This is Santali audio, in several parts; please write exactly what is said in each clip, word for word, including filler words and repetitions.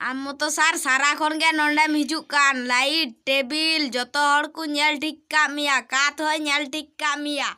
ᱟᱢ ᱢᱚᱛᱚ ᱥᱟᱨ ᱥᱟᱨᱟ ᱠᱷᱚᱱ ᱜᱮ ᱱᱚᱸᱰᱮᱢ ᱦᱤᱡᱩᱜ ᱠᱟᱱ᱾ ᱞᱟᱭᱤᱴ, ᱴᱮᱵᱤᱞ, ᱡᱚᱛᱚ ᱦᱚᱲ ᱠᱚ ᱧᱮᱞ ᱴᱷᱤᱠ ᱠᱟᱜ ᱢᱮᱭᱟ, ᱠᱟᱸᱛ ᱦᱚᱸᱭ ᱧᱮᱞ ᱴᱷᱤᱠ ᱠᱟᱜ ᱢᱮᱭᱟ᱾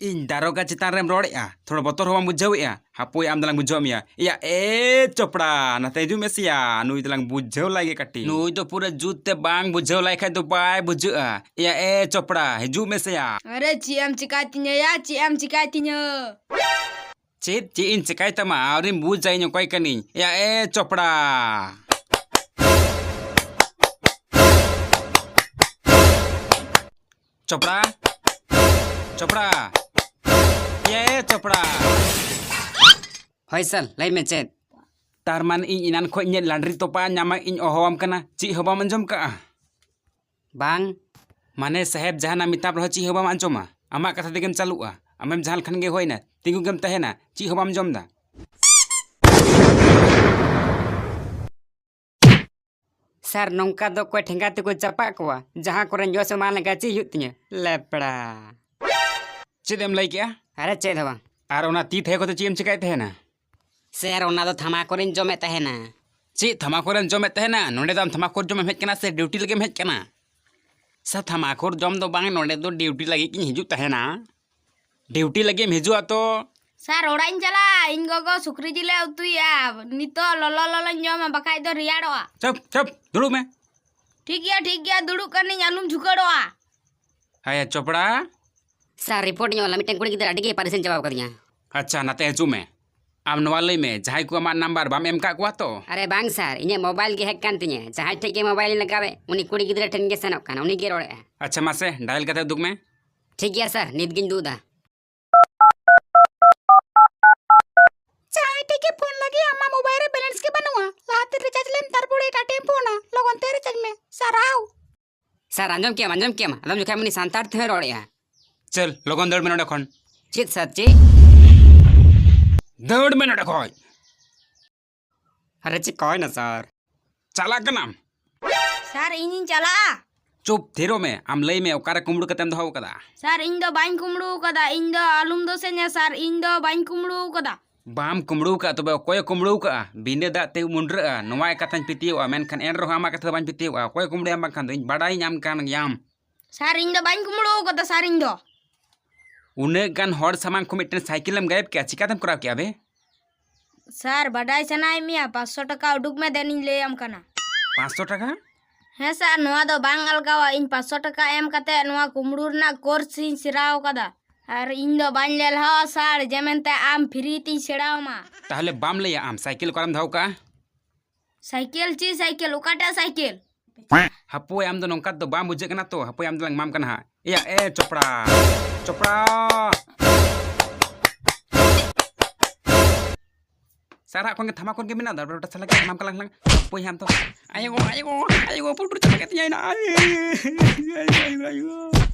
ᱤᱧ ᱫᱟᱨᱚᱜᱟ ᱪᱮᱛᱟᱱ ᱨᱮᱢ ᱨᱚᱲᱮᱜᱼᱟ, ᱛᱷᱚᱲᱟ ᱵᱚᱛᱚᱨ ᱦᱚᱸ ᱵᱟᱢ ᱵᱩᱡᱷᱟᱹᱣᱮᱜᱼᱟ? ᱦᱟᱯᱳᱭ, ᱟᱢ ᱫᱚᱞᱟᱝ ᱵᱩᱡᱷᱟᱹᱣ ᱢᱮᱭᱟ᱾ ᱮᱭᱟ, ᱮ ᱪᱚᱯᱲᱟ, ᱱᱟᱛᱮ ᱦᱤᱡᱩᱜ ᱢᱮ ᱥᱮᱭᱟ, ᱱᱩᱭ ᱫᱚᱞᱟᱝ ᱵᱩᱡᱷᱟᱹᱣ ᱞᱟᱭ ᱜᱮ ᱠᱟᱹᱴᱤᱡ᱾ ᱱᱩᱭ ᱫᱚ ᱯᱩᱨᱟᱹ ᱡᱩᱛ ᱛᱮ ᱵᱟᱝ ᱵᱩᱡᱷᱟᱹᱣ ᱞᱟᱭ ᱠᱷᱟᱡ ᱫᱚ ᱵᱟᱭ ᱵᱩᱡᱷᱟᱹᱜᱼᱟ᱾ ᱮᱭᱟ, ᱮ ᱪᱚᱯᱲᱟ, ᱦᱤᱡᱩᱜ ᱢᱮ ᱥᱮᱭᱟ᱾ ᱟᱨᱮ, ᱪᱮᱫ ᱮᱢ ᱪᱮᱠᱟᱭ ᱛᱤᱧᱟᱹ ᱭᱟ? ᱪᱮᱫ ᱮᱢ ᱪᱮᱠᱟᱭ ᱛᱤᱧᱟᱹ? ᱪᱮᱫ, ᱪᱮᱫ ᱤᱧ ᱪᱮᱠᱟᱭ ᱛᱟᱢᱟ? ᱟᱹᱣᱨᱤᱢ ᱵᱩᱡᱟ ᱤᱧ ᱚᱠᱚᱭ ᱠᱟᱹᱱᱟᱹᱧ᱾ ᱮᱭᱟ, ᱮ ᱪᱚᱯᱲᱟ᱾ ᱪᱚᱯᱲᱟ, ᱪᱚᱯᱲᱟ, ᱮᱭᱟ, ᱮ ᱪᱚᱯᱲᱟ᱾ ᱦᱳᱭ ᱥᱟᱨ, ᱞᱟᱹᱭ ᱢᱮ ᱪᱮᱫ? ᱛᱟᱨ ᱢᱟᱱᱮ ᱤᱧ ᱮᱱᱟᱱ ᱠᱷᱚᱡ ᱤᱧᱟᱹᱜ ᱞᱟᱱᱰᱨᱤ ᱛᱚᱯᱟ ᱧᱟᱢᱟ, ᱤᱧ ᱦᱚᱦᱚᱣᱟᱢ ᱠᱟᱱᱟ, ᱪᱮᱫ ᱦᱚᱸ ᱵᱟᱢ ᱟᱸᱡᱚᱢ ᱠᱟᱜᱼᱟ? ᱵᱟᱝ᱾ ᱢᱟᱱᱮ ᱥᱟᱦᱮᱵᱽ, ᱡᱟᱦᱟᱱᱟᱜ ᱢᱮᱛᱟᱢ ᱨᱮᱦᱚᱸ ᱪᱮᱫ ᱦᱚᱸ ᱵᱟᱢ ᱟᱸᱡᱚᱢᱟ? ᱟᱢᱟᱜ ᱠᱟᱛᱷᱟ ᱛᱮᱜᱮᱢ ᱪᱟᱹᱞᱩᱜᱼᱟ? ᱟᱢᱮᱢ ᱡᱟᱦᱟᱸ ᱞᱮᱠᱷᱟᱱ ᱜᱮ ᱦᱩᱭᱱᱟ, ᱛᱤᱸᱜᱩ ᱜᱮᱢ ᱛᱟᱦᱮᱱᱟ, ᱪᱮᱫ ᱦᱚᱸ ᱵᱟᱢ ᱟᱸᱡᱚᱢ ᱫᱟ? ᱥᱟᱨ, ᱱᱚᱝᱠᱟ ᱫᱚ ᱚᱠᱚᱭ ᱴᱷᱮᱸᱜᱟ ᱛᱮᱠᱚ ᱪᱟᱯᱟᱫ ᱠᱚᱣᱟ? ᱡᱟᱦᱟᱸ ᱠᱚᱨᱮ ᱡᱚᱥ ᱮᱢᱟᱱ ᱞᱮᱱᱠᱷᱟᱱ ᱪᱮᱫ ᱦᱩᱭᱩᱜ ᱛᱤᱧᱟᱹ? ᱞᱮᱯᱲᱟ᱾ ᱪᱮᱫ ᱮᱢ ᱞᱟᱹᱭ ᱠᱮᱜᱼᱟ? ᱟᱨᱮ, ᱪᱮᱫ ᱦᱚᱸ ᱵᱟᱝ᱾ ᱟᱨ ᱚᱱᱟ ᱛᱤ ᱛᱷᱟᱭᱚ ᱠᱚᱛᱮ ᱪᱮᱫ ᱮᱢ ᱪᱮᱠᱟᱭᱮᱫ ᱛᱟᱦᱮᱱᱟ? ᱥᱮᱨ, ᱚᱱᱟ ᱫᱚ ᱛᱷᱟᱢᱟᱠᱩᱨᱤᱧ ᱡᱚᱢᱮᱫ ᱛᱟᱦᱮᱱᱟ᱾ ᱪᱮᱫ ᱛᱷᱟᱢᱟᱠᱩᱨᱮᱢ ᱡᱚᱢᱮᱫ ᱛᱟᱦᱮᱱᱟ? ᱱᱚᱸᱰᱮ ᱫᱚ ᱟᱢ ᱛᱷᱟᱢᱟᱠᱩᱨ ᱡᱚᱢᱮᱢ ᱦᱮᱡ ᱠᱟᱱᱟ ᱥᱮ ᱰᱤᱭᱩᱴᱤ ᱞᱟᱹᱜᱤᱫ ᱮᱢ ᱦᱮᱡ ᱠᱟᱱᱟ? ᱥᱮ ᱛᱷᱟᱢᱟᱠᱩᱨ ᱡᱚᱢ ᱫᱚ ᱵᱟᱝ, ᱱᱚᱸᱰᱮ ᱫᱚ ᱰᱤᱭᱩᱴᱤ ᱞᱟᱹᱜᱤᱫ ᱜᱤᱧ ᱦᱤᱡᱩᱜ ᱛᱟᱦᱮᱱᱟ᱾ ᱰᱤᱭᱩᱴᱤ ᱞᱟᱹᱜᱤᱫ ᱮᱢ ᱦᱤᱡᱩᱜᱼᱟ ᱛᱚ? ᱥᱟᱨ, ᱚᱲᱟᱜ ᱤᱧ ᱪᱟᱞᱟᱜᱼᱟ᱾ ᱤᱧ ᱜᱚᱜᱚ ᱥᱩᱠᱨᱤ ᱡᱤᱞᱮ ᱩᱛᱩᱭᱟ᱾ ᱱᱤᱛᱚᱜ ᱞᱚᱞᱚ ᱞᱚᱞᱚᱧ ᱡᱚᱢᱟ, ᱵᱟᱠᱷᱟᱡ ᱫᱚ ᱨᱮᱭᱟᱲᱚᱜᱼᱟ᱾ ᱪᱩᱯ, ᱪᱩᱯ, ᱫᱩᱲᱩᱵ ᱢᱮ᱾ ᱴᱷᱤᱠ ᱜᱮᱭᱟ, ᱴᱷᱤᱠ ᱜᱮᱭᱟ, ᱫᱩᱲᱩᱵ ᱠᱟᱹᱱᱟᱹᱧ, ᱟᱞᱚᱢ ᱡᱷᱩᱠᱟᱹᱲᱚᱜᱼᱟ᱾ ᱦᱮᱸᱭᱟ ᱪᱚᱯᱲᱟ᱾ ᱥᱟᱨ, ᱨᱤᱯᱳᱨᱴ ᱤᱧ ᱚᱞᱟ, ᱢᱤᱫᱴᱮᱱ ᱠᱩᱲᱤ ᱜᱤᱫᱽᱨᱟᱹ ᱟᱹᱰᱤ ᱜᱮ ᱯᱟᱨᱤᱥᱟᱱ ᱪᱟᱵᱟᱣ ᱠᱟᱫᱤᱧᱟ᱾ ᱟᱪᱪᱷᱟ, ᱱᱟᱛᱮ ᱦᱤᱡᱩᱜ ᱢᱮ᱾ ᱟᱢ ᱱᱚᱣᱟ ᱞᱟᱹᱭ ᱢᱮ, ᱡᱟᱦᱟᱸᱭ ᱠᱚ ᱟᱢᱟᱜ ᱱᱟᱢᱵᱟᱨ ᱵᱟᱢ ᱮᱢ ᱠᱟᱜ ᱠᱚᱣᱟ ᱛᱚ? ᱟᱨᱮ ᱵᱟᱝ ᱥᱟᱨ, ᱤᱧᱟᱹᱜ ᱢᱳᱵᱟᱭᱤᱞ ᱜᱮ ᱦᱮᱠ ᱠᱟᱱ ᱛᱤᱧᱟᱹ᱾ ᱡᱟᱦᱟᱸᱭ ᱴᱷᱮᱡ ᱜᱮ ᱢᱳᱵᱟᱭᱤᱞ ᱤᱧ ᱞᱟᱜᱟᱣᱮᱫ, ᱩᱱᱤ ᱠᱩᱲᱤ ᱜᱤᱫᱽᱨᱟᱹ ᱴᱷᱮᱱ ᱜᱮ ᱥᱮᱱᱚᱜ ᱠᱟᱱᱟ, ᱩᱱᱤ ᱜᱮ ᱨᱚᱲᱮᱫᱼᱟ᱾ ᱟᱪᱪᱷᱟ, ᱢᱟᱥᱮ ᱰᱟᱭᱮᱞ ᱠᱟᱛᱮ ᱩᱫᱩᱜ ᱢᱮ᱾ ᱴᱷᱤᱠ ᱜᱮᱭᱟ ᱥᱟᱨ, ᱱᱤᱛ ᱜᱤᱧ ᱫᱩᱜ ᱮᱫᱟ᱾ ᱡᱟᱦᱟᱸᱭ ᱴᱷᱮᱡ ᱜᱮ ᱯᱷᱳᱱ ᱞᱟᱹᱜᱤᱫ ᱟᱢᱟᱜ ᱢᱳᱵᱟᱭᱤᱞ ᱨᱮ ᱵᱮᱞᱮᱱᱥ ᱜᱮ ᱵᱟᱹᱱᱩᱜᱼᱟ, ᱞᱟᱦᱟᱛᱮ ᱨᱤᱪᱟᱨᱡᱽ ᱞᱮᱢ, ᱛᱟᱨᱯᱚᱨᱮ ᱮᱴᱟᱜ ᱴᱷᱮᱡ ᱮᱢ ᱯᱷᱳᱱᱟ, ᱞᱚᱜᱚᱱ ᱛᱮ ᱨᱤᱪᱟᱨᱡᱽ ᱢᱮ᱾ ᱥᱟᱨᱦᱟᱣ᱾ ᱥᱟᱨ, ᱟᱸᱡᱚᱢ ᱠᱮᱜᱼᱟᱢ, ᱟᱸᱡᱚᱢ ᱠᱮᱜᱼᱟᱢ, ᱟᱫᱚᱢ ᱡᱚᱠᱷᱟᱡ ᱩᱱᱤ ᱥᱟᱱᱛᱟᱲ ᱛᱮᱦᱚᱸᱭ ᱨᱚᱲᱮᱜᱼᱟ᱾ ᱪᱟᱹᱞ, ᱞᱚᱜᱚᱱ ᱫᱟᱹᱲ ᱢᱮ ᱱᱚᱸᱰᱮ ᱠᱷᱚᱱ᱾ ᱪᱮᱫ ᱥᱟᱨ, ᱪᱮᱫ? ᱫᱟᱹᱲ ᱢᱮ ᱱᱚᱸᱰᱮ ᱠᱷᱚᱡ᱾ ᱟᱨᱮ, ᱪᱮᱫ ᱠᱚᱭᱱᱟ ᱥᱟᱨ? ᱪᱟᱞᱟᱜ ᱠᱟᱱᱟᱢ? ᱥᱟᱨ, ᱤᱧᱤᱧ ᱪᱟᱞᱟᱜᱼᱟ᱾ ᱪᱩᱯ, ᱛᱷᱤᱨᱚᱜ ᱢᱮ᱾ ᱟᱢ ᱞᱟᱹᱭ ᱢᱮ, ᱚᱠᱟᱨᱮ ᱠᱩᱢᱵᱽᱲᱩ ᱠᱟᱛᱮᱢ ᱫᱚᱦᱚ ᱟᱠᱟᱫᱟ? ᱥᱟᱨ, ᱤᱧ ᱫᱚ ᱵᱟᱹᱧ ᱠᱩᱢᱵᱽᱲᱩ ᱟᱠᱟᱫᱟ᱾ ᱤᱧ ᱫᱚ ᱟᱞᱚᱢ ᱫᱳᱥᱮᱧᱟ ᱥᱟᱨ, ᱤᱧ ᱫᱚ ᱵᱟᱹᱧ ᱠᱩᱢᱵᱽᱲᱩ ᱟᱠᱟᱫᱟ᱾ ᱵᱟᱢ ᱠᱩᱢᱵᱽᱲᱩ ᱟᱠᱟᱫᱼᱟ, ᱛᱚᱵᱮ ᱚᱠᱚᱭᱮ ᱠᱩᱢᱵᱽᱲᱩ ᱟᱠᱟᱫᱼᱟ? ᱵᱤᱱᱟᱹ ᱫᱟᱜ ᱛᱮ ᱩᱵ ᱢᱩᱱᱰᱨᱟᱹᱜᱼᱟ, ᱱᱚᱣᱟ ᱠᱟᱛᱷᱟᱧ ᱯᱟᱹᱛᱭᱟᱹᱣᱟᱜᱼᱟ, ᱢᱮᱱᱠᱷᱟᱱ ᱮᱱ ᱨᱮᱦᱚᱸ ᱟᱢᱟᱜ ᱠᱟᱛᱷᱟ ᱫᱚ ᱵᱟᱹᱧ ᱯᱟᱹᱛᱭᱟᱹᱣᱟᱜᱼᱟ᱾ ᱚᱠᱚᱭᱮ ᱠᱩᱢᱵᱽᱲᱩᱭᱟᱢ ᱵᱟᱝᱠᱷᱟᱱ ᱫᱚ? ᱤᱧ ᱵᱟᱰᱟᱭᱤᱧ ᱟᱢ ᱠᱟᱱ ᱜᱮᱭᱟᱢ᱾ ᱥᱟᱨ, ᱤᱧ ᱫᱚ ᱵᱟᱹᱧ ᱠᱩᱢᱵᱽᱲᱩ ᱟᱠᱟᱫᱟ ᱥᱟᱨ, ᱤᱧ ᱫᱚ᱾ ᱩᱱᱟᱹᱜ ᱜᱟᱱ ᱦᱚᱲ ᱥᱟᱢᱟᱝ ᱠᱷᱚᱱ ᱢᱤᱫᱴᱮᱱ ᱥᱟᱭᱠᱮᱞᱮᱢ ᱜᱟᱭᱮᱵ ᱠᱮᱜᱼᱟ, ᱪᱤᱠᱟᱛᱮᱢ ᱠᱚᱨᱟᱣ ᱠᱮᱜᱼᱟ ᱵᱮ? ᱥᱟᱨ, ᱵᱟᱰᱟᱭ ᱥᱟᱱᱟᱭᱮᱫ ᱢᱮᱭᱟ? ᱯᱟᱸᱪᱥᱚ ᱴᱟᱠᱟ ᱩᱰᱩᱠ ᱢᱮ, ᱫᱮᱱᱤᱧ ᱞᱟᱹᱭᱟᱢ ᱠᱟᱱᱟ᱾ ᱯᱟᱸᱪᱥᱚ ᱴᱟᱠᱟ? ᱦᱮᱸ ᱥᱟᱨ, ᱱᱚᱣᱟ ᱫᱚ ᱵᱟᱝ ᱟᱞᱜᱟᱣᱟ᱾ ᱤᱧ ᱯᱟᱸᱪᱥᱚ ᱴᱟᱠᱟ ᱮᱢ ᱠᱟᱛᱮ ᱱᱚᱣᱟ ᱠᱩᱢᱵᱽᱲᱩ ᱨᱮᱱᱟᱜ ᱠᱳᱨᱥ ᱤᱧ ᱥᱮᱬᱟᱣ ᱠᱟᱫᱟ᱾ ᱟᱨ ᱤᱧ ᱫᱚ ᱵᱟᱹᱧ ᱞᱮᱞᱦᱟᱣᱟ ᱥᱟᱨ, ᱡᱮ ᱢᱮᱱᱛᱮ ᱟᱢ ᱯᱷᱨᱤ ᱛᱤᱧ ᱥᱮᱬᱟᱣᱟᱢᱟ᱾ ᱛᱟᱦᱞᱮ ᱵᱟᱢ ᱞᱟᱹᱭᱟ ᱟᱢ ᱥᱟᱭᱠᱮᱞ ᱚᱠᱟᱨᱮᱢ ᱫᱚᱦᱚ ᱠᱟᱜᱼᱟ? ᱥᱟᱭᱠᱮᱞ? ᱪᱮᱫ ᱥᱟᱭᱠᱮᱞ? ᱚᱠᱟᱴᱟᱜ ᱥᱟᱭᱠᱮᱞ? ᱦᱟᱯᱳᱭ, ᱟᱢ ᱫᱚ ᱱᱚᱝᱠᱟ ᱫᱚ ᱵᱟᱢ ᱵᱩᱡᱷᱟᱹᱜ ᱠᱟᱱᱟ ᱛᱚ᱾ ᱦᱟᱯᱳᱭ, ᱟᱢ ᱫᱚᱞᱟᱝ ᱮᱢᱟᱢ ᱠᱟᱱᱟ ᱦᱟᱸᱜ᱾ ᱮᱭᱟ, ᱮ, ᱪᱚᱯᱲᱟ, ᱪᱚᱯᱲᱟ᱾ ᱥᱟᱨᱟᱜ ᱠᱷᱚᱱ ᱜᱮ ᱛᱷᱟᱢᱟᱠᱩᱨ ᱜᱮ ᱢᱮᱱᱟᱜ ᱫᱚ, ᱵᱮᱴᱟ ᱥᱟᱞᱟ ᱜᱮ ᱮᱢᱟᱢ ᱠᱟᱱᱟ ᱞᱟᱝ᱾ ᱦᱟᱯᱳᱭ, ᱟᱢ ᱫᱚ᱾ ᱟᱭᱳ, ᱟᱭᱳ, ᱟᱭᱳ, ᱯᱩᱴᱩᱨ ᱪᱟᱵᱟ ᱠᱮᱫ ᱛᱤᱧᱟᱭ ᱱᱟ᱾ ᱟᱭᱳ, ᱟᱭᱳ, ᱟᱭᱳ, ᱟᱭᱳ᱾